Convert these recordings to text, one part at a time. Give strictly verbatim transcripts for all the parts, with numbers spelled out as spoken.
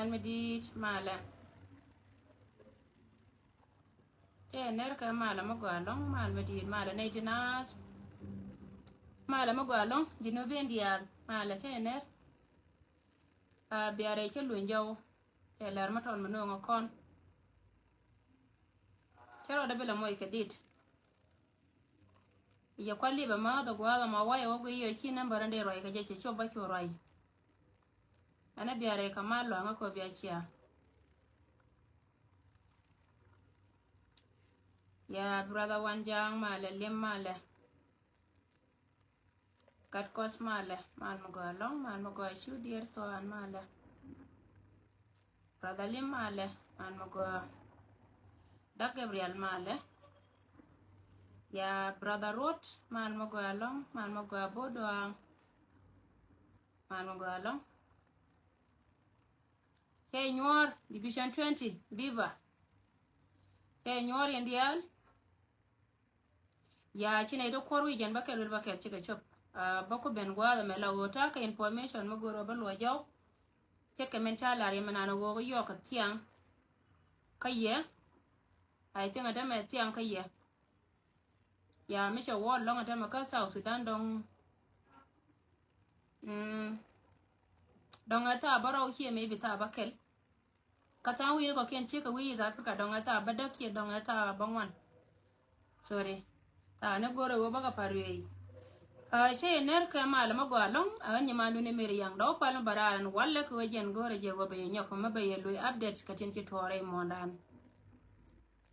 Mal mi di̱i̱t malɛ. Cɛ nɛr kɛ malɛ mi gɔaa ɛlɔ̱ŋ, mal mi di̱i̱t malɛ nɛy ti naath. Malɛ mi gɔaa ɛlɔ̱ŋ, ji̱ ni ben diaal malɛ cɛ nɛr. A biarɛ cɛ luny jɔw. Cɛ lɛr mi tɔn mi no̱o̱ŋ ɛ kɔn. Cɛ rɔɔdɛ bi lɛ moc kɛ dit. Yɛ kual lipɛ ma dhɔ gua̱a̱th ɛmɔ wayɛ wä guiy yɛ ci nambär in dee ruac kɛ jɛ cɛ cop bä cu ruac. Ɛn ɛ biarɛ kɛ mal luaŋä kɔ bia cia. Ya brother Wan Ja̱a̱ŋ malɛ, Lim malɛ. Gat Kɔs malɛ, mal mi gɔaa ɛlɔ̱ŋ, mal mi gɔaa cu dier thuan malɛ. Brother Lim malɛ, mal mi gɔaa. Dak Gabriel malɛ. Ya brother Ruot, mal mi gɔaa ɛlɔ̱ŋ, mal mi gɔaa Bodoaŋ. Mal mi gɔaa ɛlɔ̱ŋ. Cɛ nyuɔ̱ɔ̱r division twenty, biba. Cɛ nyuɔ̱ɔ̱r yɛn diaal. Ya ci nɛy ti kuɔr wi̱i̱ jɛn bä kɛl wet bä kɛl cikɛ cop. Ah, bä ku ben gua̱a̱th ɛmɛ la ɣöö ta̱a̱ kɛ information mi go̱o̱r ɣöö bä luɔc jɔw. Ce̱tkɛ min ca lar yɛ mi naan ɣöö kä yɔɔk kɛ thiaŋ kä yɛ. I think ɛ tämɛ thiaŋ kä yɛ. Ya mi cɛ wä lɔŋ ɛ tämɛ kä South Sudan dɔŋ. Mm. Dɔŋ ɛ thaap bä rɔw ciɛ maybe thaap bä kɛl. Kä tha̱a̱ŋ wi̱i̱ni kɔ̱kiɛn cikɛ wi̱i̱ East Africa dɔ̱ŋ ɛ thaap bädäk kiɛ dɔ̱ŋ ɛ thaap bäŋuan. Sorry. Thaap ni go̱rɛ ɣöö bäkɛ pa̱r wi̱i̱. Ah, cä yɛ ner kɛ malɛ mi gɔaa ɛlɔ̱ŋ, ɛ ɣän nyimandu ni Mary Yaŋ dɔ̱k pal mi bä raar ɛn walɛ kɛ ɣöö jɛn go̱rɛ jɛ ɣöö bɛ yɛ nyɔk mi bɛ yɛ luc update kɛ tin ci tuɔɔrɛ i̱ muɔ̱ɔ̱ndan.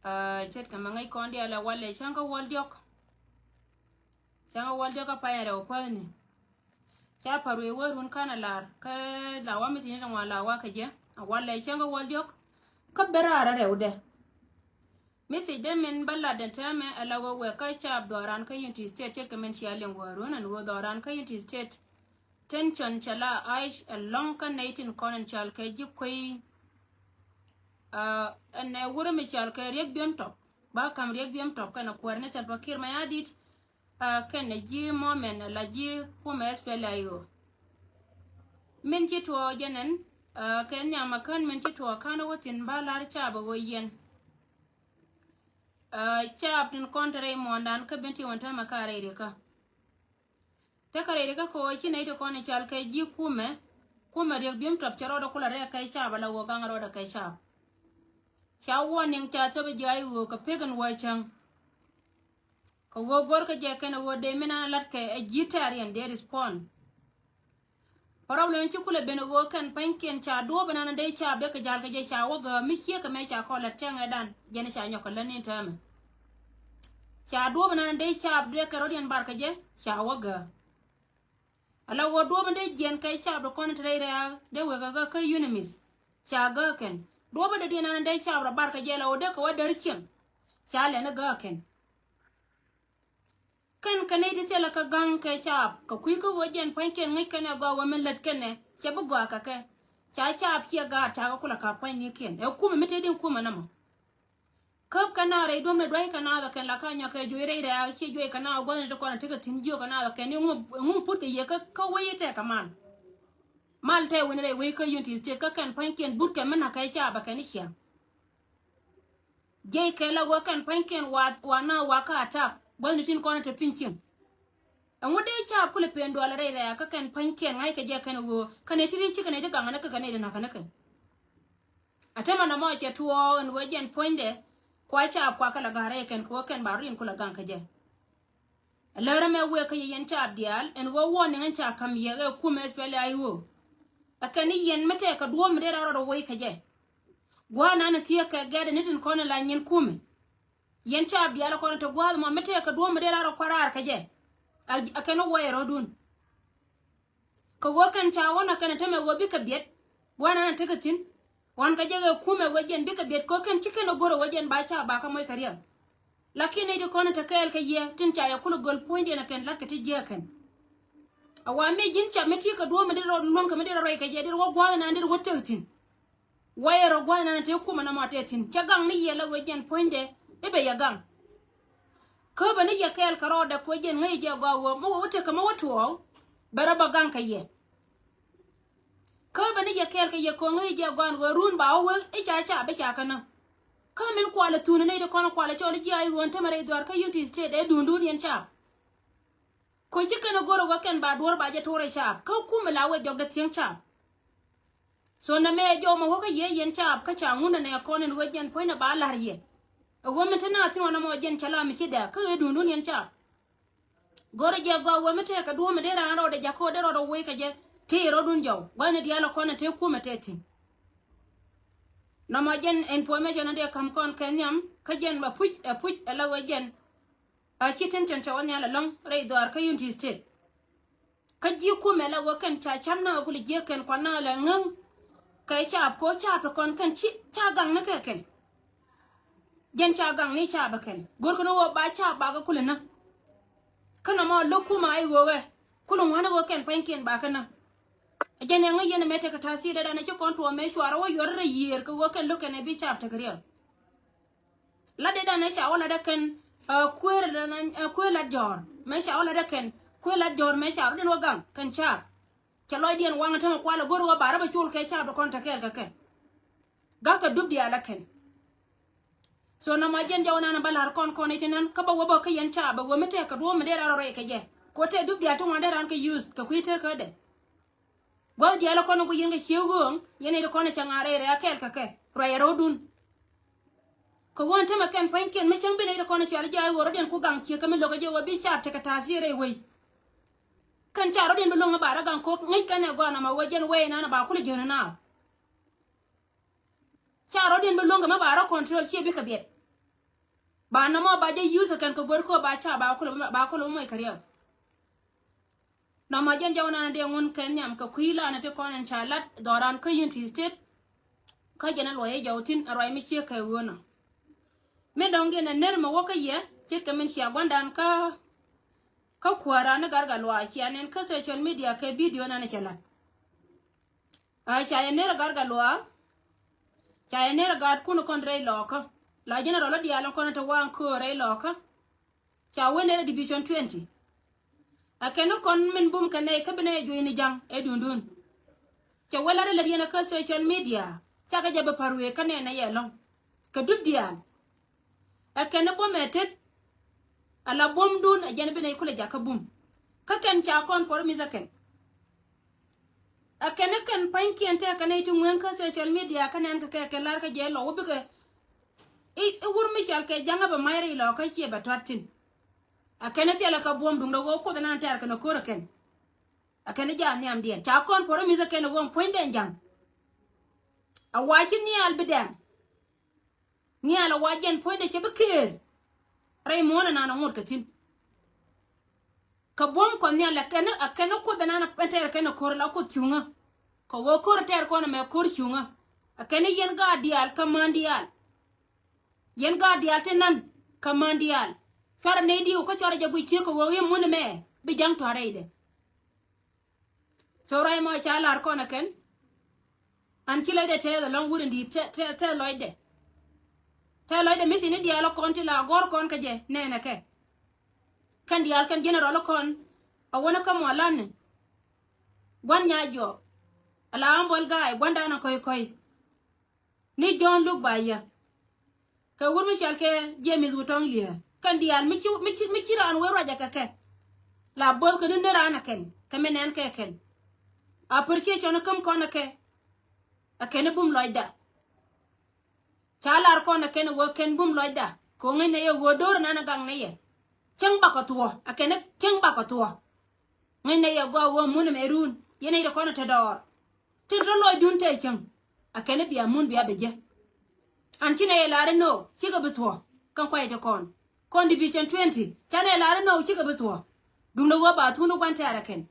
Ah, ce̱tkɛ mɛ ŋäc kɔn diaal ɛ walɛ cäŋ kä wäl diɔ̱k. Cäŋ kä wäl diɔ̱k kä pay ɛ rɛw päthni. Ca pa̱r wëë wä run ka̱n a lar kä la wa mi thi̱n ni ŋuan la wa kɛ jɛ a walɛ cäŋ kä wäl diɔ̱k. Kä ben raar a rɛwdɛ. Mi thi̱n dee min bä lat den täämɛ a la wä wɛ kä caap dhɔran kä Unity State ce̱tkɛ min cia liŋ wä run ɛn wä dhɔran kä Unity State. Tension cɛ la aic ɛlɔ̱ŋ kä nɛy tin kɔn ɛn cɔal kɛ ji̱ kuey. Ah, ɛn ɛ wurɛ mi cɔal kɛ Riek Biem Top. Ba ka̱m Riek Biem Top kɛnɛ kuäär ni Salva Kiir Mayardit. Ah, kɛnɛ ji̱ mɔmɛn la ji̱ kumɛ S P L A I O. Min ci tuɔɔk jɛ nɛn, ah, kɛ nhiam a kän min ci tuɔɔk ka̱n wä thi̱n ba la̱r caap a ɣöö yɛn. Ah, caap tin kɔn te rɛy muɔ̱ɔ̱ndan kä ben ti wän täämɛ ka rɛy rikä. Tekɛ rɛy rikä kɛ ɣöö ci nɛy ti kɔn i̱ cɔal kɛ ji̱ kumɛ, kumɛ Riek Biem Top cɛ rɔɔdɛ kulɛ rɛɛk kɛ caap ala ɣöö gaŋ rɔɔdɛ kɛ caap. Ca warning ca thop i̱ ji̱ I O kɛ pek in wä cäŋ. Kɛ ɣöö go̱rkɛ jɛ kɛn ɣöö dee min an latkɛ ɛ ji̱ tɛ̈riɛn dee respond. Problem ci kulɛ ben ɣöö kɛn pa̱nykiɛn ca duɔ̱ɔ̱p inan dee ca bek kɛ ja̱l kɛ jɛ ca wä gääk mi ciek kɛ mɛ ca kɔn lät cäŋ ɛ dan jɛn ca nyɔk kɛ lät ni täämɛ. Ca duɔ̱ɔ̱p inan dee ca dee kɛ rɔ̱diɛn bar kɛ jɛ ca wä gääk. Ala ɣöö duɔ̱ɔ̱p in dee jiɛn kɛ caap rɔ kɔn in te rɛy rɛ̈ɛ̈k dee wek kɛ kä UNMISS. Ca gääk kɛn. Duɔ̱ɔ̱p in dee diɛn an in dee caap rɔ bar kɛ jɛ la ɣöö dee kɛ wä däär cieŋ. Ca lɛn in gääk kɛn. Kɛn kɛ nɛy ti thilɛ kä ga̱ŋ kɛ caap kɛ kui̱ kä ɣöö jɛn pua̱nykiɛn ŋäc kɛn ɛ gɔaa wä min lät kɛn ɛ cɛ bi gɔaa kɛ kɛ. Ca caap ciɛ gaat ta̱a̱ kɛ kulɛ ka̱p pua̱nynikiɛn ɛ kumɛ mi tëëdi kumɛ nɔmɔ. Käp kɛ naath rɛy duɔ̱mdɛ dua̱ckɛ naath ɛ kɛn la ka nyɔk kɛ juɔc rɛy rɛ̈ɛ̈k ciɛ juɔc kɛ naath gua̱thni ti kɔn ɛ tekɛ thi̱n jiök kɛ naath ɛ kɛn i̱ ŋu, i̱ ŋu putkɛ yɛ kä, kä wec i̱ tɛkɛ mal. Mal tɛk wi̱n rɛy wec kä Unity State kä kɛn pua̱nykiɛn butkɛ mi na̱k kɛ caap ɛ kɛn i̱ ciaŋ. Jiɛc kɛ la wä kɛn pua̱nykiɛn wa, wa naath wa kä attack gua̱thni tin kɔn ɛ te piny cieŋ. Ɛŋu dee caap kulɛ pen dual rɛy rɛ̈ɛ̈k kä kɛn pua̱nykiɛn ŋa̱ckɛ jɛ kɛn ɣöö kɛn ɛ ti ti ci kɛn ɛ ti gaŋ ni kɛ kɛn ɛ ti na̱k kɛn ɛ kɛn. A tämɛ nɔmɔ cɛ tuɔɔk ɛn ɣöö jɛn puɔ̱nydɛ kua caap kua kɛ la ga̱r rɛy kɛn kɛ ɣöö kɛn ba rɔ rin kulɛ gaŋ kä jɛ. Ɛ lärä mɛ wëë kä yɛ yɛn caap diaal ɛn ɣöö warning ɛn ca ka̱m yɛ ɛ kumɛ S P L A I O. Ɛ kɛn ni yɛn mi tɛɛk kɛ duɔ̱ɔ̱p mi dee rɔɔd rɔ woc kä jɛ. Gua̱a̱th nan ɛ thiee kɛ gɛ̈t ɛ ni tin kɔn ɛ la nyin kumɛ. Yɛn caap diaal ɛ kɔn ɛ te gua̱a̱th mɔ mi tɛɛk kɛ duɔ̱ɔ̱p mi dee rɔɔd rɔ kua̱r raar kä jɛ. A, a kɛn wä wä yɛ rɔ̱dun. Kɛ ɣöö kɛn ca ɣɔ̱n ɛ kɛn ɛ tämɛ ɣöö bikɛ biɛt. Gua̱a̱th nan ɛ tekɛ thi̱n. Ɣɔ̱n kɛ jɛ ɣöö kumɛ ɣöö jɛn bikɛ biɛt kɛ ɣöö kɛn ci kɛn ɛ go̱r ɛ ɣöö jɛn ba ca ba kä moc kɛ riɛl. Lakin nɛy ti kɔn ɛ te kɛɛl kɛ yɛ tin ca yɛ kulɛ göl puɔ̱nydɛ nɛ kɛn la̱t kɛ ti jiääk kɛn. A wa mi ji̱n cap mi ti kɛ duɔ̱ɔ̱p mi dee rɔ luäŋ kɛ mi dee rɔ rɔy kɛ jɛ dee rɔ wä gua̱a̱th nan dee rɔ wä tek thi̱n. Wayɛ rɔ gua̱a̱th nan te kumɛ nɔmɔ te thi̱n cɛ gaŋ ni yɛ la ɣöö jɛn puɔ̱nydɛ i̱ bɛ yɛ gaŋ. Kä bɛ ni yɛ kɛɛl kɛ rɔɔdɛ kɛ ɣöö jɛn ŋäc jɛ gɔaa ɣöö mi wä wä tekɛ mi wä tuɔɔk bɛ rɔ bä gaŋ kɛ yɛ. Kä bɛ ni yɛ kɛɛl kɛ yɛ ko̱ŋ i̱ jɛ gɔaan ɣöö run ba wä wek i̱ ca caap i̱ ca kä nä. Kä min kualɛ thun ni nɛy ti kɔn kualɛ cɔl i̱ ji̱ ay ɣöö ɛn tämɛ rɛy dhuaar kä Unity State ɛ duundun yɛn caap. Koci kɛn a go̱r a wä kɛn ba duɔ̱r ba jɛ tuɔr a caap kä kumɛ la wee jɔkdɛ thieŋ caap. So nɛ mɛ jɔw mɛ wä kä yee yɛn caap kä ca ŋun nɛ kɔn in wee jɛn puɔ̱ny nɛ ba la̱r yɛ. A wä mi te na thiŋ ɔ nɛ mɔ jɛn cɛ la mi ci dɛ kä ɣee duundun yɛn caap. Go̱r a jɛ gɔaa wä mi tɛɛ kɛ duɔ̱ɔ̱m mi dee raan rɔɔdɛ jakä wä dee rɔɔdɛ wee kɛ jɛ tëë rɔɔdun jɔw gua̱thni diaal a kɔn in tëë kumɛ tɛɛ thi̱n. Nɔmɔ jɛn information in dee ka̱m kɔn kɛ nhiam kä jɛn a puc a puc a la wee jɛn. A ci tin tin cɛ wä nhial ɛlɔ̱ŋ rɛy dhɔaar kä Unity State. Kä ji̱ kumɛ la wä kɛn ca cam na gul ji̱ kɛn kuan na lɛ ŋäŋ. Kɛ caap ko caap ti kɔn kɛn ci ca gaŋ ni kɛ kɛn. Jɛn ca gaŋ ni caap kɛn go̱r kɛn wä ba caap ba kɛ kulɛ na. Kä nɔmɔ lo̱k kumɛ a i̱ wä wɛ kulɛ ŋuan wä kɛn pa̱nykiɛn ba kɛ na. Jɛn ɛŋä yɛn ɛmɛ tekɛ ta̱a̱ si̱i̱dɛ dan ɛ ci kɔn tuɔɔk mɛ cuarɛ wä yuɔr rɛy yiëër kɛ wä kɛn lo̱k kɛn ɛ bi caap tekɛ riɛl. Lat dee dan ɛ ca wä lat ɛ kɛn, ɛ, kueer ɛ, ɛ, kueer lat jɔ̱ɔ̱r. Mɛ ca wä lat ɛ kɛn kueer lat jɔ̱ɔ̱r mɛ ca rɔ den wä gaŋ kɛn caap. Cɛ lɔcdiɛn waŋ tämɛ kualɛ go̱r wä ba rɔ bɛ col kɛ caap dɔ kɔn te kɛɛl kɛ kɛ. Ga̱kɛ dup diaal ɛ kɛn. So nɔmɔ jɛn jɔw nan bä la̱r kɔn kɔn iti nan kä bä wä bä kä yɛn caap bɛ wä mi tɛk kɛ duɔ̱ɔ̱m mi dee ran rɔ rɛy kɛ jɛ. Ko tɛk dup diaal ti ŋuan dee ran kɛ use kɛ kui̱ tëë kädɛ. Gua̱th diaal kɔn ku yɛn kɛ ciew ɣööŋ yɛn nɛy ti kɔn cɛ ŋa̱a̱r rɛy rɛy akɛɛl kɛ kɛ ruac rɔɔdun. Kɛ ɣöö ɛn tämɛ kɛn pa̱nykiɛn mi cäŋ bi nɛy ti kɔn cial ji̱ ay ɣöö rɔ̱diɛn ku gaŋ ciek kɛ mi lo̱k kɛ jɛ ɣöö bi caap tekɛ ta̱a̱ thiëër rɛy wei. Kɛn ca rɔ̱diɛn bi lo̱ŋ mi ba rɔ gaŋ ko̱k ŋäc kɛn ɛ gɔaa nɔmɔ ɣöö jɛn wei nan ba kulɛ jiön naath. Ca rɔ̱diɛn bi lo̱ŋ kɛ mi ba rɔ control ciɛ bikɛ biɛt. Ba nɔmɔ ba jɛ use kɛn kɛ go̱r ko̱ ba ca ba kulɛ ba kulɛ mɔc kɛ riɛk. Nɔmɔ jɛn jɔw nan dee ŋun kɛn nhiam kɛ kui̱ lanɛ ti kɔn in ca lat dhɔran kä Unity State. Kä jɛn a luɔy jɔw thin a ruac mi ciek kɛ ɣöönɔ. Min dɔ̱ŋ diɛn a ner mɛ wä kä yɛ ce̱tkɛ min cia gua̱ndan kä kä kuääran ni Gatluak cia nɛn kä social media kɛ video nan cɛ lat. A ca yɛ ner a Gatluak. Ca yɛ ner a gaat kun kɔn rɛy Lɔɔkä. La general a diaal kɔn te waŋ köör rɛy Lɔɔkä. Ca wen nere division twenty. A kɛn ni kɔn min bum kɛ nɛy kä bi nɛy juɔ̱cni ja̱ŋ ɛ dundun. Cɛ wä lat ɛ lät yɛn kä social media. Cakɛ jɛ bi pa̱r wëë kä nɛn ɛ yɛ lɔ̱ŋ kɛ dup diaal. A kɛn ni buɔ̱m ɛ tet. A la buɔ̱mdun a jɛn bi nɛy kulɛ jakä bum. Kä kɛn ca kɔn puɔr mi̱th ɛ kɛn. A kɛn ni kɛn pa̱nykiɛn tɛk kɛ nɛy ti ŋueŋ kä social media kä nɛn kɛ kɛ kɛn lar kä jɛ lɔ wä bikɛ. I̱, i̱ wur mi cɔal kɛ ja̱ŋä bɛ mac rɛy Lɔɔkä ciɛ bɛ tuat thi̱n. A kɛn i̱ thilɛ kɛ buɔ̱m duŋdɛ ɣöö Kuoth inan tɛ̈r kɛn ɛ ko̱r ɛ kɛn. A kɛn i̱ ja̱a̱n nhiamdiɛn ca kɔn puɔ̱r i̱ mi̱th ɛ kɛn ɛ ɣöö puɔ̱nydɛ ja̱ŋ. A wa ci nhial bi dɛm. Nhial a wa jɛn puɔ̱nydɛ cɛ bi këër. Rɛy muɔ̱ɔ̱n inan ɛ ŋot kɛ thi̱n. Kɛ buɔ̱m kɔn nhial ɛ kɛn, ɛ kɛn Kuoth ɛnan ɛ tɛɛr kɛn ɛ ko̱r la Kuoth cuŋä. Kɛ ɣöö ko̱r ɛ tɛɛr kɔn ɛmɛ ko̱r cuŋä. Ɛ kɛn yɛn gaat diaal kä män diaal. Yɛn gaat diaal ti nan kä män diaal. Cuarɛ nɛy diw kä cuarɛ jɛ guic ciek kɛ ɣöö yɛ mun ɛmɛ bi ja̱ŋ tua̱r rɛydɛ. So ruac mɔ ca la̱r kɔn ɛ kɛn. An ci lɔcdɛ tɛth ɛlɔ̱ŋ wut in di̱i̱t tɛ, tɛ, tɛth lɔcdɛ. Tɛth lɔcdɛ mi thi̱n i̱ diaal ɔ kɔn ti la gɔ̱r kɔn kä jɛ nɛnɛ kɛ. Kɛn diaal kɛn general ɔ kɔn a wänä kä mɔ la̱tni. Gua̱n nya jɔɔk. A la ambɔl gaay gua̱ndan a kɔ̱c kɔ̱c. Ni Jɔ̱ɔ̱n Luk ba yɛ. Kɛ wur mi cɔal kɛ James Wutɔŋ Liɛɛr. Kɛn diaal mi ci, mi ci, mi ci raan wee ruacɛ kɛ kɛ. La bo̱o̱th kɛ ni ni raan ɛ kɛn kɛ mi nɛn kɛ kɛn. Appreciation käm kɔn ɛ kɛ. Ɛ kɛn i̱ bum lɔcda. Ca lar kɔn ɛ kɛn ɛ ɣöö kɛn bum lɔcda kɛ ɣöö ŋäcnɛ yɛ ɣöö do̱r ɛnan ɛ gaŋnɛ yɛ. Cäŋ bakɔ thuɔ̱ ɛ kɛn i̱ cäŋ bakɔ thuɔ̱. Ŋäcnɛ yɛ gɔaa ɣöö mun ɛmɛ run yɛn nɛy ti kɔn ɛ te dɔɔr. Tin tɔ lɔcdun tɛɛ cäŋ. A kɛn i̱ bia mun bia bɛ jɛ. An ci nɛy ɛ lar inɔ cikɛ bi thuɔ̱. Kɛn kuay ti kɔn kɔn division twenty ca nɛy ɛ lar inɔ cikɛ bi thuɔ̱. Duundɛ ɣöö ba thun i̱ gua̱n tɛ̈rɛ kɛn.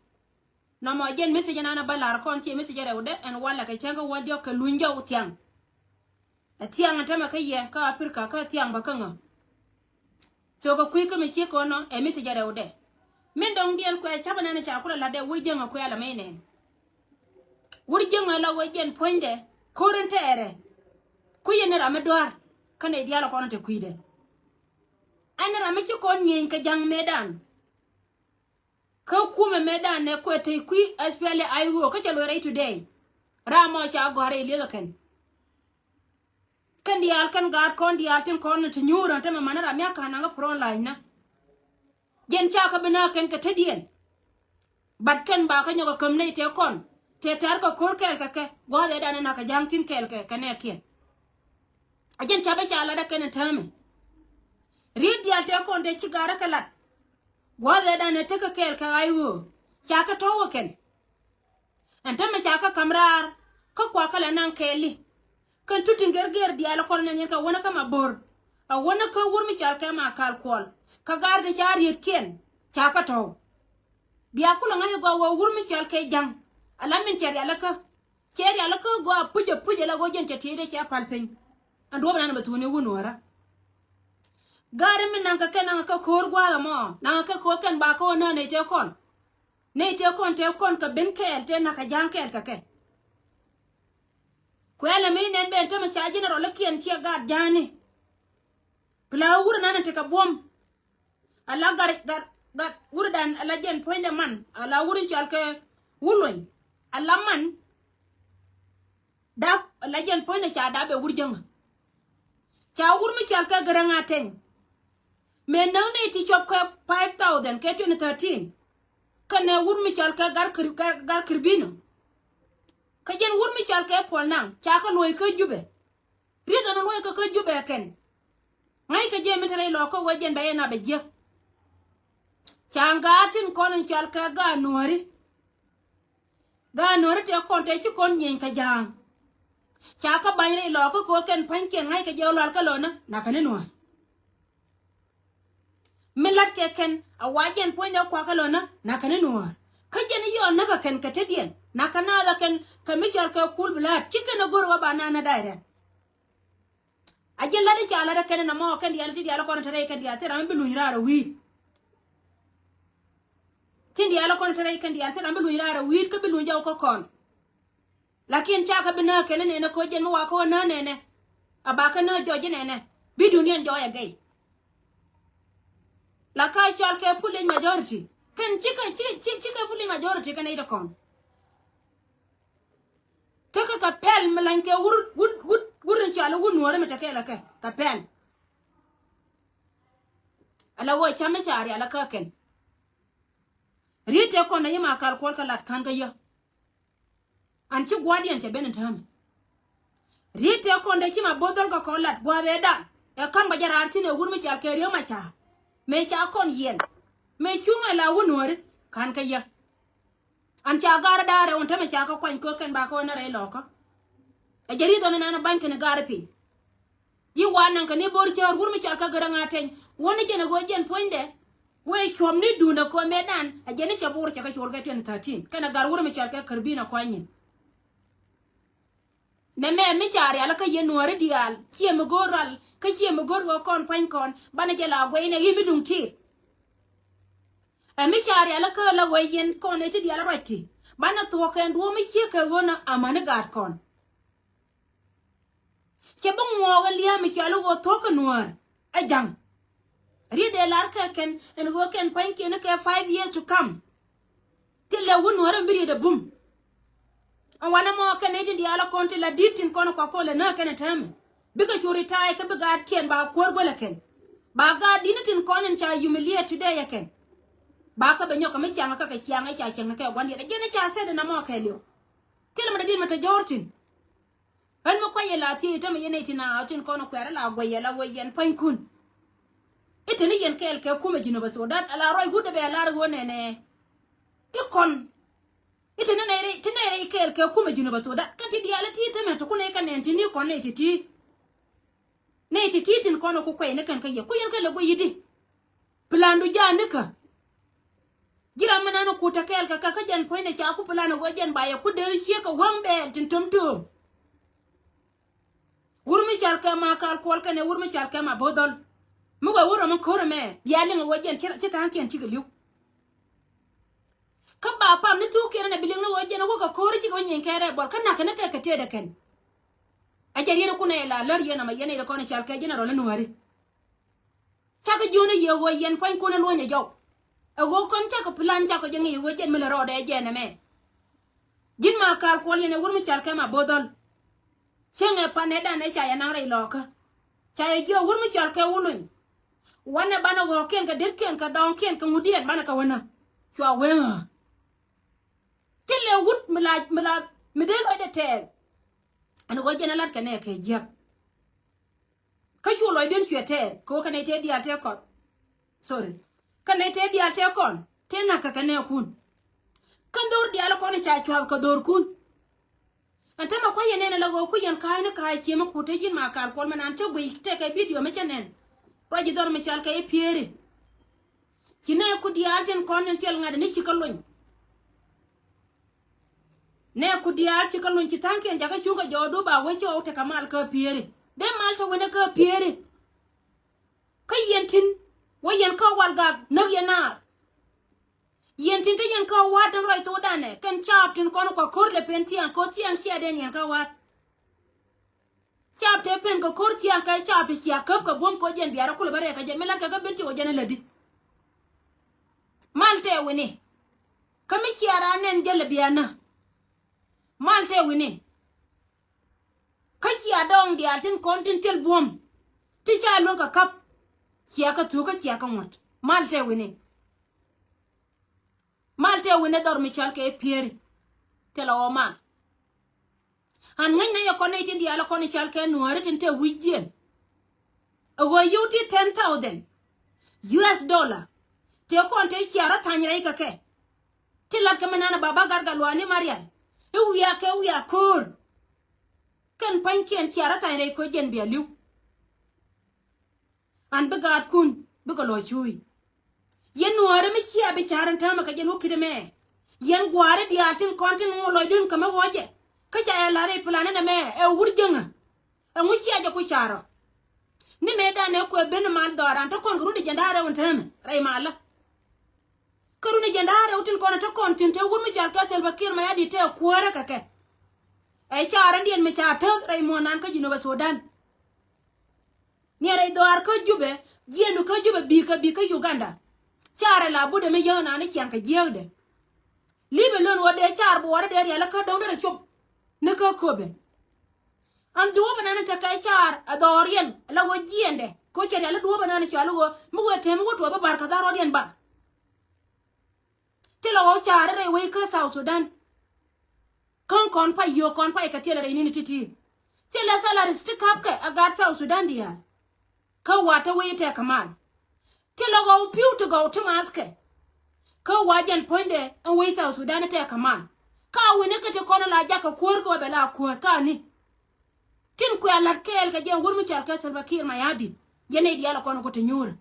Nɔmɔ jɛn message ɛnan ɛ ba lar kɔn ciɛ message ɛ rɛwdɛ ɛn walɛ kɛ cäŋ kä wä diɔ̱k kɛ luny jɔw thiaŋ. Ɛ thiaŋ ɛ tämɛ kä yɛ kä Africa kä thiaŋ bä kä ŋä. So kɛ kui̱ kä mi ciek kɔn nɔ ɛ message ɛ rɛwdɛ. Min dɔ̱ŋ diɛn kuɛ ca̱pɛ nɛn ca kulɛ la̱tdɛ wur jiäŋ ɛ kuɛ ala mɛy nɛn. Wur jiäŋ ɛ la wee jɛn puɔ̱nydɛ ko̱r in tɛɛrɛ. Kui̱ yɛn ni ram mi dɔ̱a̱r kä nɛy diaal ɛ kɔn in te kui̱dɛ. Ɛn ram mi ci kɔn nyieny kɛ ja̱ŋ mëëdan. Kä kumɛ mëëdan nɛ kuɛ te kui̱ especially I O kä cɛ luɔ̱c rɛy today. Ram mɔ ca gɔ̱a̱r i̱ lieth ɛ kɛn. Kɛn diaal kɛn gaat kɔn diaal tin kɔn ti nyuur ɛn tämɛ man ram miak ka̱n naŋ kä front line na. Jɛn ca kä bi nääk kɛn kɛ tetdiɛn. But kɛn ba kä nyɔk ɛ käm nɛy tëë kɔn tëë tɛ̈r kɛ ko̱r kɛɛl kɛ kɛ gua̱a̱th ëëdan ɛ na̱k kɛ ja̱a̱ŋ thi̱n kɛɛl kɛ kɛ nɛɛkiɛn. A jɛn ca bä ca lat ɛ kɛn ɛ täämɛ. Riet diaal tëë kɔn tëë ci ga̱a̱r ɛ kɛ lat. Gua̱a̱th ëëdan ɛ tekɛ kɛɛl kɛ ɣa̱c ɣöö ca kɛ tɔ̱w ɛ kɛn. Ɛn tämɛ ca kä ka̱m raar kä kuakä lɛ naŋ kɛɛli. Kɛn tuti ŋer gɛr diaal kɔn nɛ nyin kɛ wänä kä ma bo̱r. A wänä kä wur mi cɔal kɛ ma kal kuɔl. Kä gaar ti ca rietkiɛn ca kä tɔ̱w. Bia kulɛ ŋa̱c gɔaa wä wur mi cɔal kɛ ja̱ŋ. A la min cɛ rialikä. Cɛ rialikä gɔaa pucɛ pucɛ la ɣöö jɛn cɛ tieyde cɛ pal piny. Ɛn duɔ̱p nan bɛ thuuni wun wärä. Gaari mi naŋ kɛ kɛn naŋ kɛ ko̱o̱r gua̱a̱th ɛmɔ naŋ kɛ ko̱o̱r kɛn ba kä wä nään nɛy tëë kɔn. Nɛy tëë kɔn tëë kɔn kɛ ben kɛɛl tëë na̱k kɛ ja̱a̱ŋ kɛɛl kɛ kɛ. Kuɛɛl ɛmɛ inɛn ben tämɛ ca general ikiɛn ciɛ gaat ja̱a̱ni. Pla wur nan tekɛ buɔ̱m. Ala gar gar gar wur dan ala jɛn puɔ̱nydɛ man ala wur in cɔal kɛ wur luny. Ala man. Dap la jɛn puɔ̱nydɛ ca dap ɛ wur jäŋä. Ca wur mi cɔal kɛ Gäräŋ Atɛny. Mëë näk nɛy ti cuɔp kɛ five thousand kɛ twenty thirteen. Kɛnɛ wur mi cɔal kɛ Gar Kir-, Gar, Gar Kirbino. Kä jɛn wur mi cɔal kɛ Puɔl Naŋ ca kɛ luɔ̱c kä Jubɛ. Riet ɛn luɔ̱c kɛ kä Jubɛ kɛn. Ŋa̱ckɛ jɛ mi te rɛy lɔɔkä wee jɛn bɛ yɛn a bɛ jiäk. Ca ŋa̱a̱t tin kɔn in cɔal kɛ Gaat Nuääri. Gaat Nuääri tëë kɔn tëë ci kɔn nyieny kɛ ja̱a̱ŋ. Ca kä bany rɛy lɔɔkä kɛ ɣöö kɛn pa̱nykiɛn ŋa̱ckɛ jɛ ɣöö lual kä lönä nakä ni Nuäär. Mi la̱t kɛ kɛn a wa jɛn puɔ̱nydɛ kuakä lönä nakä ni Nuäär. Kä jɛn i̱ yɔɔn näkä kɛn kɛ tetdiɛn nakä naath ɛ kɛn kɛ mi cɔal kɛ kul bi la̱a̱t ci kɛn ɛ go̱r ɣöö ba naan ɛ da̱a̱ rɛ̈t. A jɛn la̱t i̱ ca la̱t ɛ kɛn ɛ nɔmɔ kɛn diaal ti diaal ɛ kɔn te rɛy kɛn diaal thil ram mi bi luny raar ɛ wi̱i̱t. Tin diaal ɛ kɔn te rɛy kɛn diaal thil ram bi luny raar ɛ wi̱i̱t kä bi luny jɔw kä kɔn. Lakin ca kɛ bi nääk kɛn nɛnɛ kɛ ɣöö jɛn mi wakä ɣöö nääk nɛnɛ. A ba kɛ nääk jɔc nɛnɛ bi duniɛn jɔɔc ɛ gɛy. La ka cɔal kɛ pulic majority kɛn cikɛ ci ci cikɛ pulic majority kɛn nɛy ti kɔn. Tekɛ kɛ pɛl mi lany kɛ wur wur wur wur ni cɔal wur Nuääri mi tekɛ lɛ kɛ kɛ pɛl. Ala wä cam mi ca rial kä kɛn. Riet tëë kɔn dee yi ma kal kuɔl kɛ lat ka̱n kä yä. An ci gua̱diɛn cɛ ben in täämɛ. Riet tëë kɔn dee ci ma bo̱th dhɔl kɛ kɔn lat gua̱a̱th ëëdan ɛ ka̱m bɛ jɛ raar thi̱n ɛ wur mi cɔal kɛ Riek Macar. Mëë ca kɔn yiɛn mëë cuŋ ɛ la wur Nuääri ka̱n kä yä. An ca ga̱r da̱a̱r ɛ wun tämɛ ca kä kuany kɛ kɛn ba kä wä nä rɛy lɔkä. Ɛ jɛ ri̱th ɣän ɛn an ɛ bany kɛn ga̱r piny. Yi wa naŋ kɛ ni bo̱r cäär wur mi cɔal kä Gäräŋ Atɛny wä ni jɛn ɛ ɣöö jɛn puɔ̱nydɛ. Wee cuɔ̱m ni duundɛ kɛ mëëdan ɛ jɛn ni cɛ bo̱r cɛ kɛ col kɛ twenty thirteen kɛn ɛ ga̱r wur mi cɔal kɛ Kärbin ɛ kuany nyin. Nɛmɛ mi ca rial kä yɛn Nuääri diaal ciɛ mi go̱o̱r ral kä ciɛ mi go̱o̱r ɣöö kɔn pa̱ny kɔn banɛ jɛ la guɛy nɛ i̱ mi duŋ tiit. Ɛ mi ca rial kä la ɣöö yɛn kɔn ɛ ti diaal ruac ti banɛ thuɔ̱k kɛn duɔ̱ɔ̱m mi ciek kɛ ɣöö nä amäni gaat kɔn. Cɛ bi ŋuɔɔk ɛ lia̱a̱ mi cɔal i̱ ɣöö thuɔ̱k kɛ Nuäär ɛ ja̱ŋ. Riet dee lar kɛ kɛn ɛn ɣöö kɛn pa̱nykiɛn kɛ five years to come. Thilɛ wun Nuäär ɛn bi riet ɛ bum. Ɛn wanɛ mɔ kɛn nɛy tin diaal ɛ kɔn ti la di̱t tin kɔn ɛ kuak kɔn lɛ nääk kɛn ɛ täämɛ. Bikɛ cu ritaay kä bi gaatkiɛn ba kuäär guälɛ kɛn. Ba gaat di̱t ni tin kɔn in ca humiliate today ɛ kɛn. Ba kä bɛ nyɔk kɛ mi ciaŋ kä kɛ ciaŋ ɛ ca ciaŋ ni kɛ gua̱n diɛt ɛ jiɛn ɛ ca sɛt in amɔ kɛɛliw. Thilɛ mi dee di̱t mi te jɔ̱ɔ̱r thi̱n. Ɣän mi kuay yɛ la thiec i̱ tämɛ yɛn nɛy tin a ɣa̱th tin kɔn kuɛ̈r ala guɛy ala wee yɛn pua̱nykun. I̱ te ni yɛn kɛɛl kɛ kumɛ Jinub Sudan ala ruac wut dee bɛ lar ɣöö nɛnɛ. I̱ kɔn i̱ te ni nɛy rɛy ti nɛy rɛy kɛɛl kɛ kumɛ Jinub Sudan kɛn ti diaal i̱ ti tämɛ ti kun i̱ kɛ nɛn ti ni kɔn nɛy ti ti. Nɛy ti ti tin kɔn i̱ ku kuɛy ni kɛn kä yɛ ku yɛn kɛ lɛ guiy i̱di. Plandu ja̱a̱n nikä. Ji̱ ram mi nan ku te kɛɛl kɛ kɛ kä jɛn puɔ̱nydɛ ca ku plan ɛ ɣöö jɛn ba yɛ ku dee ciek kɛ wäŋ bɛɛl tin töm töm. Wur mi cɔal kɛ ma kal kuɔl kɛnɛ wur mi cɔal kɛ ma bo̱o̱th dhɔl. Mi wee wur ram mi ko̱r ɛmɛ bia liŋ ɛ ɣöö jɛn ci, ci tha̱a̱ŋkiɛn cikɛ li̱w. Kä ba pam ni thuukiɛn ɛn ɛ bi liŋ ni ɣöö jɛn ɛ wä kɛ ko̱r cikɛ wä nyieny kɛ rɛɛ bɔl kä na̱k kɛn ni kɛ kɛ tëëdɛ kɛn. Ɛ jɛ riet ɛ kun ɛ la lär yɛn ɛmɛ yɛn ɛ yɛ kɔn ɛ cɔal kɛ general in Nuääri. Cakɛ jiön i̱ yɛ ɣöö yɛn pua̱nykun i̱ luɔ̱ny ɛ jɔw. Ɛ ɣöö kɔn cakɛ plan cakɛ jɛ ŋi̱i̱c ɣöö jɛn mi lɛ rɔɔdɛ ɛ jɛn ɛmɛ. Ji̱n Makal Kuɔl yɛn ɛ wur mi cɔal kɛ Mabo̱o̱th Dhɔl. Cieŋɛ panɛ danɛ ca yɛ naŋ rɛy lɔɔkä. Ca yɛ jiök wur mi cɔal kɛ Wuluny. Wanɛ banɛ ɣɔ̱ɔ̱kiɛn kɛ detkiɛn kɛ dɔɔŋkiɛn kɛ ŋudiɛn banɛ kɛ wänä. Cua weŋä. Thilɛ wut mi la, mi la, mi dee lɔcdɛ tɛɛth. Ɛn ɣöö jɛn ɛ la̱t kɛ nɛɛkɛ jiäk. Kä cu lɔcdiɛn cuɛ tɛɛth kɛ ɣöö kɛ nɛy tëë diaal tëë kɔn. Sorry. Kɛ nɛy tëë diaal tëë kɔn tëë na̱k kɛ kɛ nɛɛkun. Kä dho̱r diaal kɔn ca cua̱th kɛ dho̱rkun. Ɛn tämɛ kua̱c yɛn nɛn ala ɣöö kui̱ yɛn ka̱a̱cni ka̱a̱c ciëmɛ kut te ji̱n Makal Kuɔl mɛ nan cä guiy tɛkɛ bidio mɛ cä nɛn. Ruac ji̱ dhɔr mi cɔal kɛ i̱ Pieri. Ci nɛɛku diaal tin kɔn in thil ŋa̱t ni ci kä lony. Nɛɛku diaal ci kä lony ci tha̱a̱ŋkiɛn jakä cuŋ kɛ jɔɔdu ba wee ci ɣɔw tekɛ mal kä Pieri. Dee mal te wen kä Pieri. Kä yɛn tin wä yɛn kä Walgak näk yɛn naar. Yɛn tin te yɛn kä wa̱a̱t tin ruac thokdanɛ kɛn caap tin kɔn kua ko̱r lɛ pen thiaŋ ko̱r thiaŋ ciɛ den yɛn kä wa̱a̱t. Caap te pen kɛ ko̱r thiaŋ kɛ caap ti cia käp kɛ buɔ̱m kɛ ɣöö jɛn bia rɔ kulɛ bä rɛɛk kɛ jɛ mi la̱t kɛ kä ben ti wä jɛn ɛ lätdi. Mal tɛ wi̱ni. Kä mi cia raan nɛn jäl ɛ bia nä. Mal tɛ wi̱ni. Kä cia dɔɔŋ diaal tin kɔn tin thil buɔ̱m. Ti ca luäŋ kɛ käp. Cia kɛ thuk kä cia kɛ ŋuɔ̱t. Mal tɛ wi̱ni. Mal tɛ wi̱n ɛ dhɔr mi cɔal kɛ Pieri. Thilɛ ɣɔw mal. An ŋäcnɛ yɛ kɔn nɛy tin diaal ɛ kɔn i̱ cɔal kɛ Nuääri tin te wi̱cdiɛn. Ɛ ɣöö yio̱w ti ten thousand U S dollar. Tëë kɔn tëë cia rɔ tha̱ny rɛy kɛ kɛ. Ti la̱t kɛ mi nan ɛ baba gat gat luaani Marial i̱ wiaa kɛ wiaa ko̱o̱r. Kɛn pa̱nykiɛn cia rɔ tha̱ny rɛy ko̱ jɛn bia li̱w. An bi gaatkun bikɛ lɔc cuuc. Yɛn Nuääri mi cia bi ca̱r in täämɛ kɛ jɛn wä ki̱t ɛmɛ. Yɛn gua̱a̱ri diaal tin kɔn tin ŋuɔ lɔcdun kɛ mi ɣɔ̱cɛ. Kä ca yɛ la̱r i̱ plan in ɛmɛ ɛ wur jäŋä. Ɛŋu cia jɛ ku ca̱r ɔ? Ni mëë danɛ kuɛ ben mal dhɔaaran te kɔn kɛ run i̱ jɛn da̱a̱r rɛw in täämɛ rɛy malä. Kä run i̱ jɛn da̱a̱r rɛw tin kɔn te kɔn tin te wur mi cɔal kɛ Salva Kiir Mayardit te kuäärä kɛ kɛ. Ɛ ca̱r in diɛn mi ca tek rɛy muɔ̱ɔ̱nan kä Jinubä Sudan. Niɛn rɛy dhɔaar kä Jubɛ, jiɛɛndu kä Jubɛ bikä bikä Uganda. Carɛ la butdɛ mi yäŋ nani ciaŋ kɛ jiääkdɛ. Li̱p ɛ lön ɣöö dee car buɔɔrä dee rial kä do̱ŋ derɛ cop ni kä köpɛ. An duɔ̱ɔ̱pɛ nani tekɛ car ɛ dhɔɔriɛn la ɣöö jiɛɛndɛ kɛ ɣöö cɛ rial i̱ duɔ̱ɔ̱pɛ nani cɔal i̱ ɣöö mi wëë tëë mi wä tuɔɔpä bar kɛ dhar rɔ̱diɛn bar. Thilɛ ɣɔw ca̱a̱ri rɛy wec kä South Sudan. Kä kɔn pay yio̱o̱k kɔn pay kɛ thilɛ rɛy ni̱n ti̱ti̱. Thilɛ salaries ti ka̱pkɛ a gaat South Sudan diaal. Kä wa te wec tɛk kɛ mal. Thilɛ ɣɔw pi̱w ti gɔw ti maathkɛ. Kä wa jɛn puɔ̱nydɛ ɛn wec South Sudan tɛk kɛ mal. Ka wi̱ni kä ti kɔn la jakä kuäär kä wa bɛ la kuäär ka ni. Tin kuɛ la̱t kɛɛl kɛ jɛ wur mi cɔal kɛ Salva Kiir Mayardit. Yɛn nɛy diaal ɛ kɔn ku te nyuurä.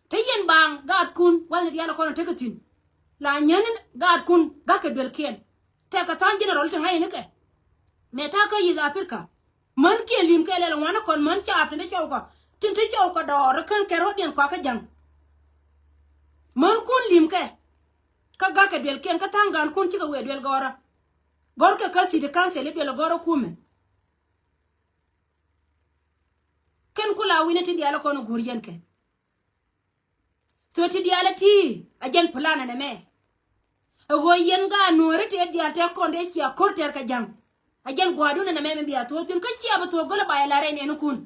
Te yɛn baaŋ gaatkun wa̱thni diaal ɛ kɔn tekɛ thi̱n. La nyäni gaatkun ga̱kɛ duelkiɛn. Tɛkɛ tha̱a̱ŋ general te ŋa̱c ni kɛ. Mɛ ta̱a̱ kä East Africa. Män kiɛn li̱m kɛ lɛl ɛ ŋuan ni kɔn män caap tin te cɔw kɔ. Tin te cɔw kɔ dɔɔr ɛ kän kɛ rɔ̱diɛn kɔakä ja̱ŋ. Mänkun li̱m kɛ. Kä ga̱kɛ duelkiɛn kä tha̱a̱ŋ gaatkun cikɛ wëë duel gɔɔrä. Gɔ̱rkɛ kä city council i̱ duel gɔ̱rä kumɛ. Kɛn ku la wi̱ni ti diaal kɔn guur yɛn kɛ. So ti diaal ti a jɛn plan ɛn ɛmɛ. Ɛ ɣöö yɛn gaat Nuääri tëë diaal tëë kɔn dee cia ko̱r tɛɛr kɛ ja̱ŋ. A jɛn gua̱a̱dun ɛn ɛmɛ mi bia thuɔ̱ɔ̱thin kä cia bi thuɔ̱ɔ̱k gölä ba yɛ la rɛy nɛɛnikun.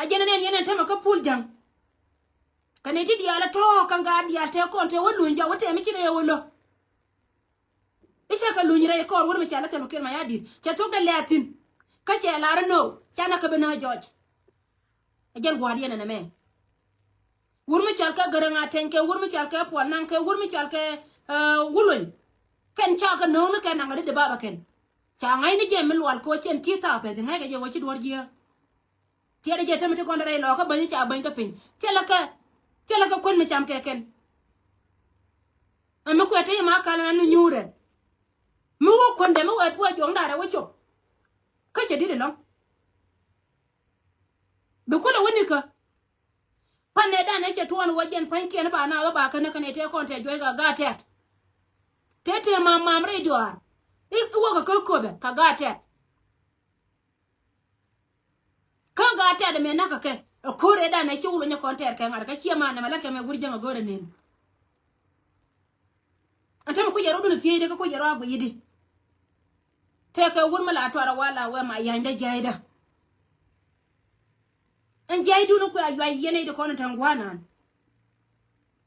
A jɛn ɛn ɛn yɛn ɛn tämɛ kä pul ja̱ŋ. Kɛ nɛy ti diaal ɛ tɔ̱ɔ̱k kɛ gaat diaal tëë kɔn tëë wä luny jɔak wä tëë mi ci rɛy ɛ wä lo̱. I̱ cä kɛ luny rɛy kɔɔr wur mi ca lä Salva Kiir Mayardit cɛ thok dee lɛ̈ɛ̈th thi̱n. Kä cɛ lar inɔ ca nɛ kä bi nä jɔc. Ɛ jɛn gua̱a̱r yɛn ɛn ɛmɛ. Wur mi cɔal kɛ Gäräŋ Atɛny kɛ wur mi cɔal kɛ Puɔl Naŋ kɛ wur mi cɔal kɛ, eh, Wuluny. Kɛn ca kɛ no̱o̱ŋ ni kɛ naŋ ɛ ri di bapɛ kɛn. Ca ŋa̱cni jɛ mi lual kɛ wä cɛn ci thaap pɛth ŋa̱ckɛ jɛ wä ci duɔ̱ɔ̱r jiääk. Tiɛt jɛ temi ti kɔn rɛy lɔɔkä bäny ca bäny kä piny. Thilɛ kɛ, thilɛ kɛ kuän mi cam kɛ kɛn. Ɛ mi kuɛ te yɛ ma kal nan mi nyuurɛ. Mi wä kuändɛ mi wɛ, wä juɔ̱ŋ da̱rɛ wä cop. Kä cɛ di̱t ɛlɔ̱ŋ. Bi kulɛ wä nikä. Pan nɛ dan ɛ cɛ tuɔɔn wä jɛn pa̱nykiɛn ba na wä ba känä känɛ tëë kɔn tëë juɔc kɛ gaat tɛt. Tëë tëë mam mam rɛy duaar. I̱ wä kɛ kä köpɛ kɛ gaat tɛt. Kä gaat tɛt ɛmɛ nakä kɛ ɛ ko̱r ëëdan ɛ ci wul onyɛ kɔn tɛɛr kɛ ŋa̱t kä ciɛ man nɛmɛ la̱t kɛ mɛ wur jäŋ ɛ go̱rɛ nen. Ɛn tämɛ kui̱ yɛ rɔɔdun ɛ thiecdɛ kä kui̱ yɛ rɔɔd a guiyidi. Tëëkɛ wut mi la tuar a wal a wee ma ya̱nydä jiaydä. Ɛn jiaydun kuɛ a yuay yɛn i̱ ti kɔn in te ŋuanan.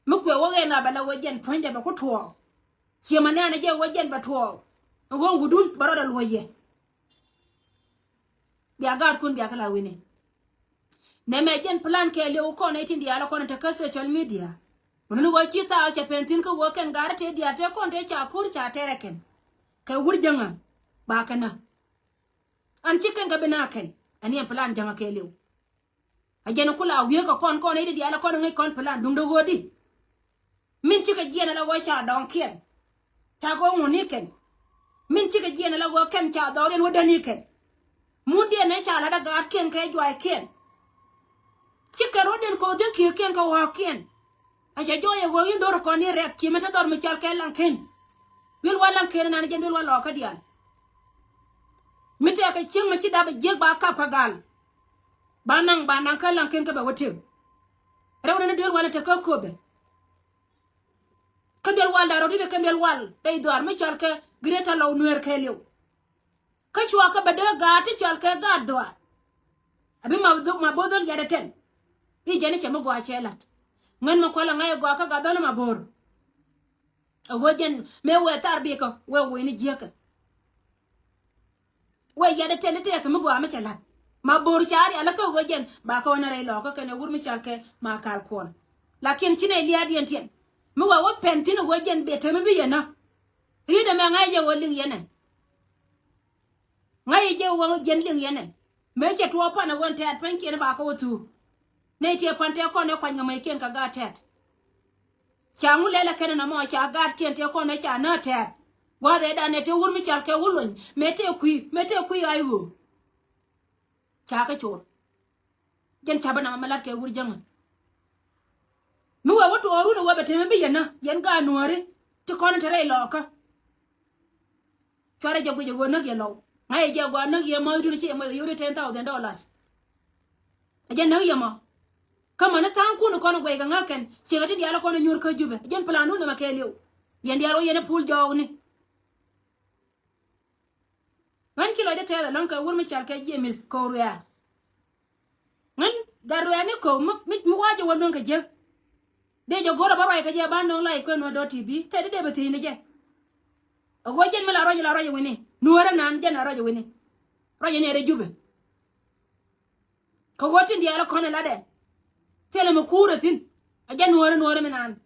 Mi kuɛ wä ɣɛn a bɛ la wee jɛn puɔ̱nydɛ bɛ ku tuɔɔk. Ciɛ ma nɛɛn a jɛ wee jɛn bɛ tuɔɔk. Ɛn ɣöö wutdun bɛ rɔɔdɛ luɔ̱c yɛ. Bia gaatkun bia kä la wi̱ni. Nɛmɛ jɛn plan kɛɛliw kɔn ɛ tin diaal kɔn te kä social media. Wuni ni ɣöö ci thaak cɛ pɛn thi̱n kä ɣöö kɛn gaari tëë diaal tëë kɔn tëë ca ko̱r ca tɛrɛ kɛn. Kɛ wur jäŋä ba kɛn nä. An ci kɛn kɛ bi na kɛn. Ɛn yɛn plan jäŋä kɛɛliw. A jɛn kula wiee kɛ kɔn kɔn ɛ tin diaal kɔn ŋäc kɔn plan duŋdɛ ɣöödi. Min cikɛ jiɛn ala ɣöö ca dɔŋkiɛn. Ca kɛ ŋuni kɛn. Min cikɛ jiɛn ala ɣöö kɛn ca dhɔriɛn wä däni kɛn. Mundiɛn ɛ ca lat a gaatkiɛn kɛ juaykiɛn. Cikɛ rɔ̱diɛn kɛ wä dhi̱n ki̱i̱kiɛn kɛ wa̱a̱kiɛn. A cɛ jɔɔc ɛ ɣöö in dhor kɔn ni rɛk ci mi te dhɔr mi cal kɛ laŋ ken. Duel wa laŋ ken nan jɛn duel wa lɔɔkä diaal. Mi tɛɛkɛ cieŋ mi ci dap ɛ jiäk ba kap kɛ gal. Ba naŋ ba naŋ kä laŋ ken kä bɛ wä tëk. Rɛw nani duel wa lɛ te kä köpɛ. Kä duel wal da̱rɔ ri ri kä duel wal rɛy dhɔaar mi cɔal kɛ Greater Lou Nuer kɛɛliw. Kä cua kä bɛ dee gaat ti cɔal kɛ gaat dhɔaar. A bi ma dho-, ma bo̱o̱th dhɔl yat ɛ tɛl. I̱ jɛn i̱ cɛ mi gɔaa cɛ lat. Ŋän mi kual a ŋa̱c ɛ gɔaa kä gaat dhɔl ma bo̱o̱r. A ɣöö jɛn mëë wëë thar bikɛ wëë woc ni jiäkä. Wëë yat ɛ tɛl i̱ tëëkɛ mi gɔaa mi cɛ la̱t. Ma bo̱o̱r ca rial kä ɣöö jɛn ba kä ɣän a rɛy lɔɔkä kɛnɛ wur mi cɔal kɛ ma kal kuɔl. Lakin ci nɛy lia̱a̱diɛn tiɛn. Mi wëë wä pɛn thi̱n ɣöö jɛn bɛ te mi bi yɛn nä. Ri̱t ɛmɛ ŋa̱c jɛ ɣöö liŋ yɛn ɛ. Ŋa̱c jɛ ɣöö jɛn liŋ yɛn ɛ. Mëë cɛ tuɔɔk pan ɛ ɣöö ɛn tɛ̈t pua̱nykiɛn ba kä wä thuuk. Nɛy tiɛ pan tɛ kɔn ɛ kuany kɛ mɛykiɛn kɛ gaat tɛ̈t. Ca ŋu lɛl ɛ kɛn ɛn ɛmɔ ca gaatkiɛn tëë kɔn ɛ ca nä tɛ̈r. Gua̱a̱th ɛ danɛ te wur mi cɔal kɛ wur lony mëë tëë kui̱ mëë tëë kui̱ ɣa̱c ɣöö. Ca kä cor. Jɛn ca bä namɛ mɛ lat kɛ wur jäŋä. Mi wee wä tuɔɔk run ɛ wee bɛ te mi bi yɛn nä yɛn gaat nuääri ti kɔn in te rɛy lɔɔkä. Cuarɛ jɛ guic ɛ ɣöö näk yɛ Lɔw. Ŋa̱c yɛ jɛ gɔaa näk yɛ mäthdun ci yɛ mäc kɛ yio̱w di ten thousand dollars. Ɛ jɛ näk yɛ mɔ. Kä mäni tha̱a̱ŋkun kɔn guɛc kɛ ŋäk kɛn ciekɛ tin diaal kɔn nyuur kä Jubɛ. Ɛ jɛn plan dun ɛmɛ kɛɛliw. Yɛn diaal wä yɛn ɛ pul jɔɔkni. Ŋän ci lɔcdä tɛth ɛlɔ̱ŋ kɛ wur mi cɔal kɛ James Ko̱ruɛ̈ɛ̈. Ŋän gat ruɛɛni ko̱k mi, mi, mi wa̱a̱ jɛ wä nöŋ kɛ jiäk. Dee jɛ go̱r ɛ bä ruac kɛ jɛ ba nöŋ live kɛ Nuäär dot T V. Tɛt di dee bɛ thiecni jɛ. Ɛ ɣöö jɛn mi la ruac la ruac wi̱ni. Nuäärä nan jɛn la ruac wi̱ni. Ruac ni ɛ rɛ Jubɛ. Kɛ ɣöö tin diaal kɔn ɛ latdɛ. Thilɛ mi kuurɛ thi̱n. Ɛ jɛn Nuäärä Nuäärä mi nan.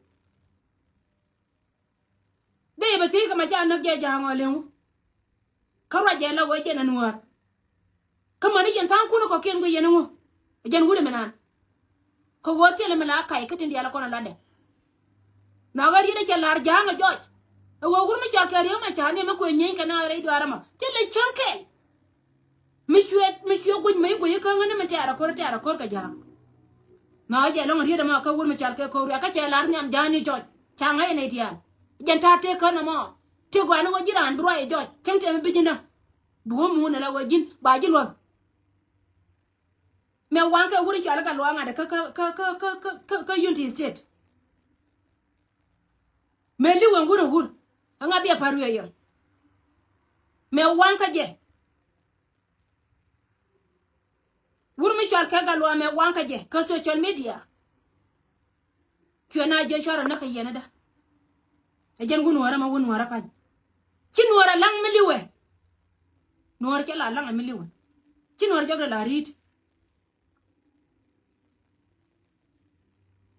Dee bɛ thiec kɛ ma ca näk jɛ ja̱a̱ŋ ɔ leŋ. Kä ruac jɛ la wee jɛn ɛ Nuäär. Kä mäni yɛn tha̱a̱ŋkun kɔ̱kiɛn guic yɛn ɛŋu. Ɛ jɛn wut ɛmɛ naan. Kɛ ɣöö thilɛ mi la kac kä tin diaal kɔn ɛ latdɛ. Nhɔakä riet ɛ cɛ la̱r ja̱a̱ŋ ɛ jɔc. Ɛ ɣöö wur mi cɔal kɛ Riek Machar ni mi kuëë nyieeny kɛ naath rɛy duaar ɛmɔ. Thilɛ cäŋ kɛl. Mi cuɛ, mi cuɛ guic mi guic ikä ŋäni mi tɛ̈r ako̱r, tɛ̈r ako̱r kɛ ja̱a̱ŋ. Nhɔakä jɛ lɔ̱ŋ riet ɛmɔ kä wur mi cɔal kɛ Ko̱ruɛ̈ɛ̈ kä cɛ la̱r nhiam ja̱a̱ni jɔc. Ca ŋa̱c ɛn ɛ diaal. Jɛn ta̱a̱ tëë kän ɛmɔ. Ti gua̱a̱ni wä ji̱ raan bi ruac ɛ jɔc. Cäŋ tëë mi bi ji̱n dä. Bi wä muun ala wä ji̱n ba ji̱ luɔ̱th. Mɛ waŋ kɛ wur i̱ cɔal i̱ Gatluak ŋa̱t kä, kä, kä Unity State. Mɛ li̱w ɛn wur ɛ wur. Ɛŋa bia pa̱r wi̱i̱ ɛ yɔn. Mɛ waŋ kä jɛ. Wur mi cɔal kɛ Gatluak mɛ waŋ kä jɛ kä social media. Cuɛ na jɛ cuarɛ näk kɛ yɛn ɛ dä. Ɛ jɛn wun wärä ma wun wärä pa̱ny. Ci nuɔrɛ laŋ mi li̱wɛ. Nuɔrɛ cɛ la laŋ mi li̱wɛ. Ci nuɔrɛ cɛ la ri̱t.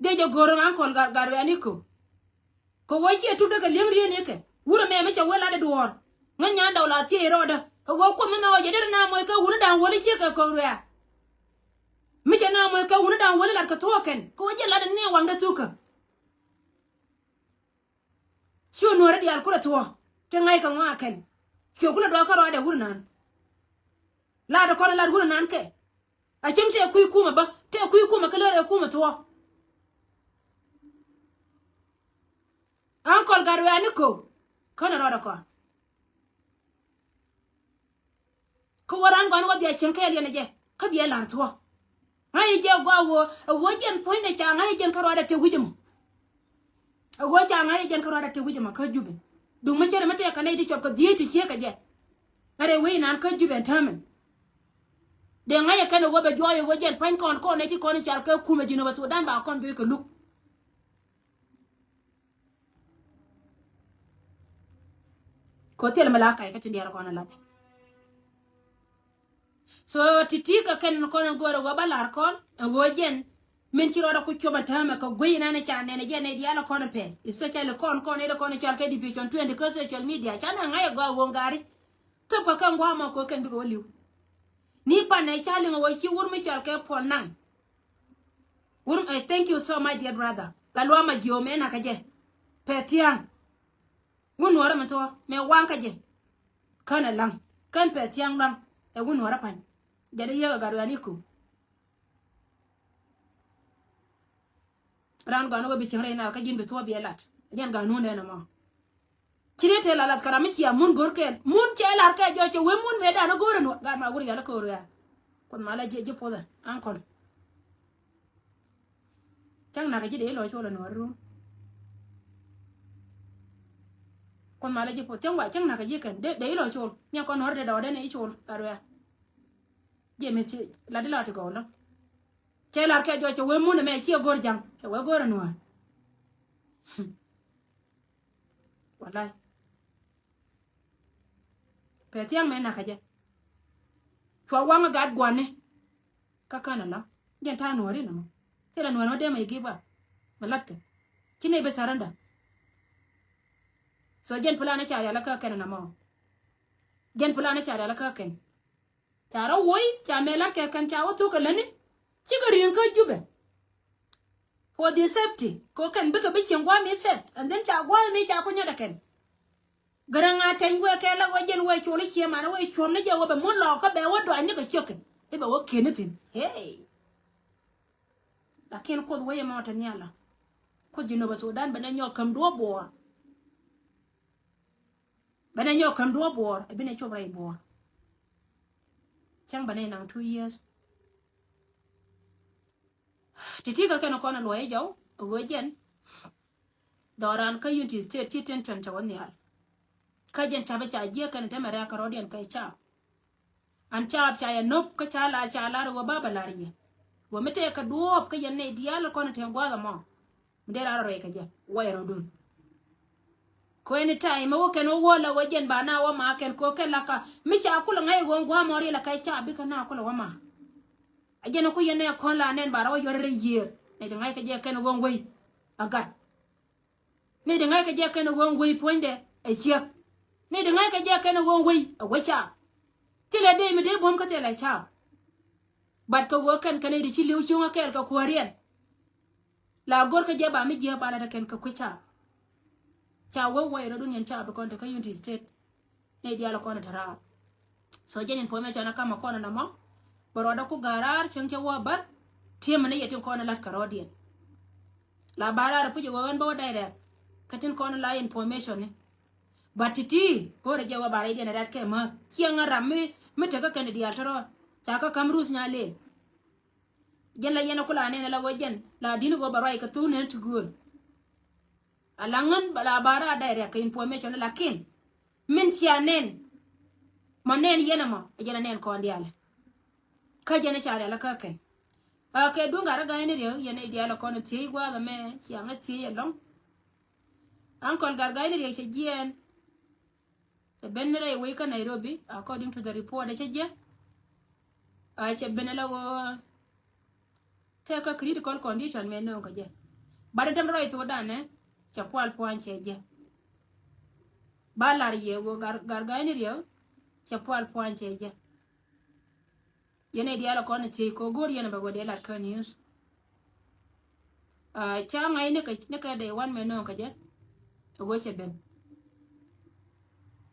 Dee jɛ go̱r ŋa̱n kɔl gat, gat wiani ko. Kɛ ɣöö ciɛ tup dee kɛ li̱eŋ riet ni kɛ. Wurɛ mɛ mi cɛ wee lat i̱ duɔ̱ɔ̱r. Ŋäc nyan dɔw la thiec rɔɔdä. Kɛ ɣöö kuoth mi nhɔɔk jɛ derɛ na moc kä wuni da̱a̱ŋ wäl i̱ ciek kɛ kɔk ruɛ̈ɛ̈. Mi cɛ na moc kä wuni da̱a̱ŋ wäl i̱ lat kɛ thuɔ̱ɔ̱k kɛn. Kɛ ɣöö jɛ lat i̱ ni waŋdä thuk kä. Cu nuɔ̱ɔ̱rä diaal kulɛ thuɔ̱ɔ̱. Ti ŋa̱c kɛ ŋɔaa kɛn. Cuɛ kulɛ duɔ̱ɔ̱k kä rɔɔdɛ wur naan. Lat i̱ kɔn i̱ lat wur naan kɛ. A cäŋ tëë kui̱ kumɛ bä, tëë kui̱ kumɛ kä lär ɛ kumɛ thuɔ̱ɔ̱. Ankɔl gat ruɛɛni köök. Känɛ rɔɔdɛ kɔa. Kä wä raan gɔ̱a̱n wä bia cieŋ kɛɛl yɛn ɛ jɛ. Kä bia la̱r thuɔ̱ɔ̱. Ŋa̱c yɛ jɛ gɔaa ɣöö, ɛ ɣöö jɛn puɔ̱nydɛ ca ŋa̱c yɛ jɛn kä rɔɔdɛ tëë wi̱c ɛmɔ. Ɛ ɣöö ca ŋa̱c yɛ jɛn kä rɔɔdɛ tëë wi̱c ɛmɔ kä Jubɛ. Duŋ mi cärɛ mi tëë kɛ nɛy ti cuɔp kɛ dhieec ti ciek kɛ jɛ. Ɛ rɛy wec inan kä Jubɛ ɛn täämɛ. Dee ŋa̱c ɛ kɛn ɛ ɣöö bɛ juɔk ɛ ɣöö jɛn pa̱ny kɔn kɔn ɛ ti kɔn i̱ cal kɛ kumɛ Jinubä Sudan ba kɔn juɔc kɛ luk. Kɛ ɣöö thilɛ mi la kac kä tin diaal kɔn ɛ lat. So ti̱ti̱ kɛ kɛn kɔn in go̱o̱rɛ ɣöö ba la̱r kɔn ɛ ɣöö jɛn min ci rɔɔdɛ ku cuɔp ɛ täämɛ kɛ guey inɛn ca nɛn ɛ jɛn nɛy diaal ɛ kɔn in pɛl, especially kɔn kɔn in kɔn in cɔal kɛ division twenty kä social media. Ca nɛ ŋa̱c ɛ gɔaa ɣöö ŋa̱ri thöp kɛ kɛn gua̱a̱th mɔ kɛ ɣöö kɛn bikɛ wä li̱w. Ni pan nɛ ca liŋ ɛ ɣöö ci wur mi cɔal kɛ Puɔl Naŋ. Wur, eh, thank you so much, dear brother. Gat luaak ma jiö mɛ nakä jɛ. Pɛthiaŋ. Wun nuɔrä mi thuɔ̱k mɛ waŋ kä jɛ. Kän ɛ laŋ kän Pɛthiaŋ laŋ. Ɛ wun nuɔrä pa̱ny. Jɛ di yek ɛ gat wian iku. Raan gɔn wä bi cieŋ rɛy na kä ji̱n bi thuɔ̱k bi ɛ lat. Jɛn gat nun dɛn ɛmɔ. Ci ri tëë la lath kɛ ram mi cia mun go̱r kɛɛl. Mun cɛ lar kɛ jɔc cɛ wee mun mëë dan go̱r ɛn gat ma wur yal ko̱r ya. Kuoth ma la ji̱ puɔth ɛ ankɔl. Cäŋ nakä ji̱ dee ilɔ col ɛn wä rum. Kuoth ma la ji̱ puɔth cäŋ wa cäŋ nakä ji̱ kɛn dee ilɔ col. Niɛ kɔn wä dee dɔɔdɛ ni icol gat wɛ. Jiɛ mith ci la di la ti gɔw lɔ. Cɛ lar kɛ jɔc cɛ wee mun ɛmɛ ciɛ go̱r ja̱ŋ cɛ wee go̱r ɛn wä. Walay. Pɛthiaŋ mɛ nakä jɛ. Cua waŋ ɛ gat gua̱ni. Kä kän ɛ la̱ŋ jɛn ta̱a̱ nuɔ̱ɔ̱ri nɔmɔ. Thilɛ nuɔ̱ɔ̱ri mɛ dee mɛ give up. Mɛ la̱tkɛ ci nɛy bi surrender. So jɛn plan ɛ ca rial kä kɛn ɛ nɔmɔ. Jɛn plan ɛ ca rial kä kɛn. Ca rɔ woc ca mɛ la̱tkɛ kɛn ca wä thok kɛ lätni. Cikɛ ri̱i̱ŋ kä Jubɛ. For the safety kɛ kɛn bikɛ bi cieŋ gua̱a̱th mi safe and then ca gua̱a̱th mi ca ku nyɔt ɛ kɛn. Gärä ŋa̱ tɛny wee kɛ la wee jɛn wee col i̱ cie man wee cuɔ̱m ni jɛ wee bɛ mun lɔɔk kä bɛ wee dɔac ni kɛ ciökɛ i̱ bɛ wee kieni thi̱n. Hey. Lakin Kuoth wee yɛ mɔ te nhial la. Kuoth Jinubä Sudan bɛ nɛ nyɔk käm duɔ̱ɔ̱p buɔɔr. Bɛ nɛ nyɔk käm duɔ̱ɔ̱p buɔɔr ɛ bi nɛ cop rɛy buɔɔr. Cäŋ bɛ nɛ naŋ two years. Ti̱ti̱ kä kɛn kɔn luɔ̱c jɔw ɛ ɣöö jɛn dhɔran kä Unity State ci tension cɛ wä nhial. Kä jɛn ca̱p ca jiɛk kɛn te mɛ rɛ̈k kärɔ̱diɛn kɛ ca̱p. An ca̱p ca yɛ nop kä ca la ca lar ɣöö ba bɛ lar yɛ ɣöö mi tëë kɛ duɔ̱ɔ̱p kä yɛn nɛy diaal kɔn te gua̱a̱th ɛmɔ. Mi dee rar rɛy kɛ jɛ wä yɛ rɔ̱dun. Kɛ any time mi wä kɛn wä wä la wä jɛn ba na wä ma kɛn kɛ kɛn la ka mi ca kulɛ ŋa̱c ɣöö gua̱a̱th mɔ riɛl kɛ ca̱p bikɛ na kulɛ wä ma. A jɛn ku yɛn nɛ kɔn la nɛn ba rɔ wä yuɔr rɛ yiër. Nɛ di ŋa̱c kɛ jɛ kɛn ɣöö wei a gat. Nɛ di ŋa̱c kɛ jɛ kɛn ɣöö wei puɔ̱nydɛ ɛ ciek. Nɛ di ŋa̱c kɛ jɛ kɛn ɣöö wei ɛ wec caap. Thilɛ dee mi dee buɔ̱m kä thilɛ caap. But kɛ ɣöö kɛn kɛn nɛ di ci li̱w cuŋä kɛɛl kɛ kuääriɛn. La go̱rkä jɛ ba mi jiääk ba lat ɛ kɛn kɛ kui̱ caap. Ca wee wä irɔ̱dun yɛn caap ti kɔn te kä Unity State. Nɛy diaal kɔn te raar. So jɛn information a kamɛ kɔn nɔmɔ. Bɛ ruɔdɛ ku ga̱raar cäŋ cɛ wä bär. Tiemɛ ni yɛ tin kɔn lat kärɔ̱diɛn. La ba raar puc wä ɣän bä wä direct. Kä tin kɔn la information ni. But ti̱ti̱ go̱rɛ jɛ wä ba rɛydiɛn rɛt kɛ mäth ciɛŋ ram mi mi tekä kɛn diaal tɔrɔ. Ca kä ka̱m ruth nya lëë. Jɛn la yɛn a kula nɛn a la ɣöö jɛn la di̱n ɣöö bɛ ruac kɛ thuk nɛn ti gööl. A la ŋän la ba raar direct kɛ information lakin min cia nɛn. Mɔ nɛn yɛn ɛmɔ a jɛn a nɛn kɔn diaal. Kä jɛn a ca rial kä kɛn. A kɛ duŋ gat a ga̱a̱c ni riek yɛn a diaal a kɔn a thiec gua̱a̱th ɛmɛ cia ŋä thiec ɛlɔ̱ŋ. Ankɔl gat ga̱a̱c ni riek cɛ jiɛɛn. Cɛ ben ni rɛy wec kä Nairobi according to the report cɛ jɛ. A cɛ ben ala ɣöö tëë kä critical condition mɛ nööŋ kä jɛ. But in tɛm rɔy thok danɛ cɛ pual puany cɛ jɛ. Ba lar yɛ ɣöö gar gar ga̱a̱c ni riek cɛ pual puany cɛ jɛ. Yɛn ɛ diaal ɛ kɔn ɛ thiec kɛ ɣöö go̱o̱r yɛn ɛ bɛ wä dee lat kä news. Ca ŋa̱c ni kɛ ni kɛ dee wan mɛ nööŋ kä jɛ. Ɛ ɣöö cɛ ben.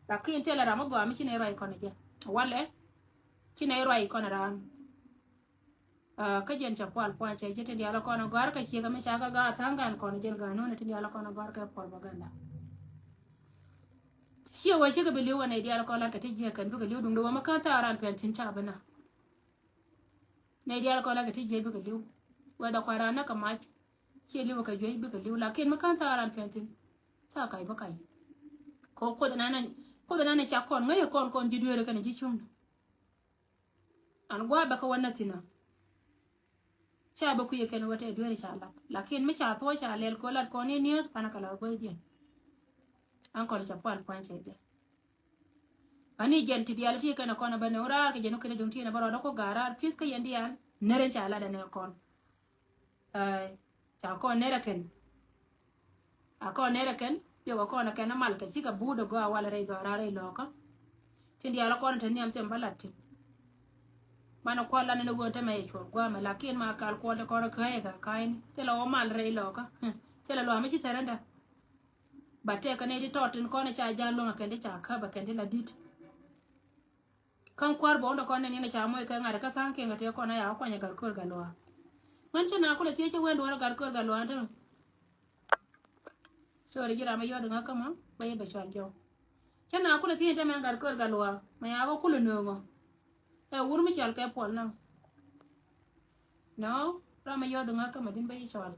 Lakin tëë la ram mi gɔaa mi ci nɛy ruac kɔn ɛ jɛ walɛ. Ci nɛy ruac kɔn ɛ ram. Kä jɛn ca pual puany cɛ jɛ tin diaal ɛ kɔn ɛ gɔ̱a̱r kɛ ciek mi ca kɛ ga̱a̱ tha̱a̱ŋ gan kɔn ɛ jɛn ga̱a̱ nööŋ ni tin diaal ɛ kɔn ɛ gɔ̱a̱r kɛ propaganda. Ciɛ wee cikɛ bi li̱w kɛ nɛy diaal ɛ kɔn lat kɛ ti jiɛk kɛn bikɛ li̱w duŋdɛ wä mi kän thaak ran piɛn thi̱n ca bi na. Nɛy diaal kɔn la kɛ ti jiɛc bikɛ li̱w. Whether kua̱ran ni kɛ mac ciɛ li̱w kɛ juec bikɛ li̱w lakin mi kän thaak ran piɛn thi̱n. Ca kac bi kac. Kɛ kuoth nɛn Kuoth ɛn an ɛ cak kɔn ŋäc ɛ kɔn kɔn ji̱ dueerä kɛnɛ ji̱ cuŋni. An gua̱a̱ bɛ kä wä näthinä. Ca bä kui̱ ɛ kɛn wä tɛ dueerä ca lat. Lakin mi ca thuɔ̱c ca lɛl kɛ wä lat kɔn i̱ ni̱eeth panɛ kɛ la guäthdiɛn. An kɔn ca pual pua̱ny cɛ jɛ. Ani jɛn ti diaal ti kɛn kɔn bä ni raar kɛ jɛn kɛn duŋ ti na bä rɔɔdä ko gaar raar pi̱th kä yɛn diaal nɛrɛ ca lat ɛn ɛ kɔn. Ɛ, ca kɔn nɛrɛ kɛn. A kɔn nɛrɛ kɛn, yɛ kɛ kɔn kɛn mal kɛ cikɛ buut ɛ gɔaa wal rɛy dhɔra rɛy lɔkä. Tin diaal kɔn te nhiam tin bä lat tin. Banɛ kual lan ni wä te mɛ yɛ cuɔp guamɛ lakin ma kal kuɔl te kɔn kä yɛ ka ka̱a̱y ni. Thilɛ wä mal rɛy lɔkä. Thilɛ luaam mi ci tɛrɛndä. Ba tɛk kɛ nɛy ti tɔt tin kɔn ca jal luäŋ a kɛn ti ca käp a kɛn ti la di̱t. Kä kua̱r bä wundä kɔn nɛn in ca moc kɛ ŋa̱t kä tha̱a̱ŋ kiɛŋ kɛ tëë kɔn a ya kuany a gat köör gat luaak. Ŋän cä na kulɛ thiec cä wen duɔ̱ɔ̱r a gat köör gat luaak tɛmɛ. Sorry ji̱ ram a yɔt ŋä kä ma bä yɛ bɛ cual jɔw. Cä na kulɛ thiec tɛmɛ gat köör gat luaak ma ya kä kulɛ nööŋɔ. Ɛ wur mi cual kɛ puɔl nä. No, ram a yɔt ŋä kä ma din bä yɛ cual.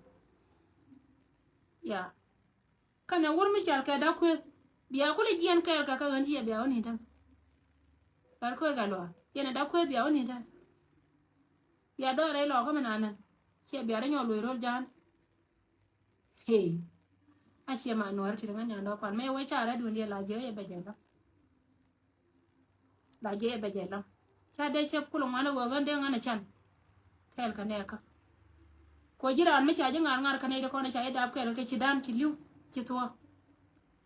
Ya. Kɛnɛ wur mi cɔal kɛ da̱k kueth bia kulɛ jiɛn kɛɛl kɛ kä ɣän ci yɛ bia wä ni̱n tɛn. Gat köör gat luaak yɛn ɛ da̱k kueth bia wä ni̱n tɛn. Bia dɔɔr rɛy lɔɔkä mi nanɛ ci yɛ bia rɛ nyɔk luɔc ro̱l ja̱a̱n. Hee. A ciɛ ma nuɔ̱ɔ̱ri ti ri ŋä nyan dɔɔk pan mëë wee ca rɛt duundiɛ la jiɛ yɛ bɛ jɛ lɔ. La jɛ bɛ jɛ lam. Ca dee cɛ kulɛ ŋuan ɛ ɣöö ɣän dee ŋän ɛ can. Kɛɛl kɛ nɛɛkä. Kuɔ ji̱ raan mi ca ji̱ ŋa̱r ŋa̱r kɛ nɛy ti kɔn ca ji̱ dap kɛɛl kɛ ci dan ci li̱w ci thuɔ̱k.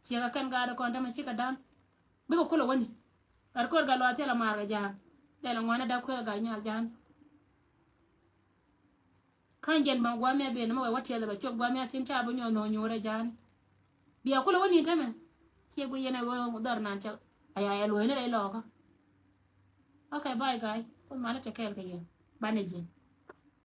Ciɛ kɛ kɛn gaat kɔn tämɛ cikɛ dan. Bikɛ kulɛ wäni. Gat köör gat luaak thilɛ maar kɛ ja̱a̱n. Lɛl ɛ ŋuan ɛ dap kueth ɛ gat nyal ja̱a̱n. Ka̱n jɛn bä gua̱a̱mɛ ben mɛ wɛ wä tiɛth bɛ cuɔp gua̱a̱mɛ thi̱n ca bi nyuɔth nhɔk nyuurɛ ja̱a̱ni. Bia kulɛ wä ni̱n tämɛ. Ciɛ guic yɛn ɛ ɣöö dhɔr nan cɛ aya ɛ luɔ̱cni rɛy lɔɔkä. Okay, bye guy. Kuoth malä tɛ kɛɛl kɛ yɛn. Banɛ ji̱n.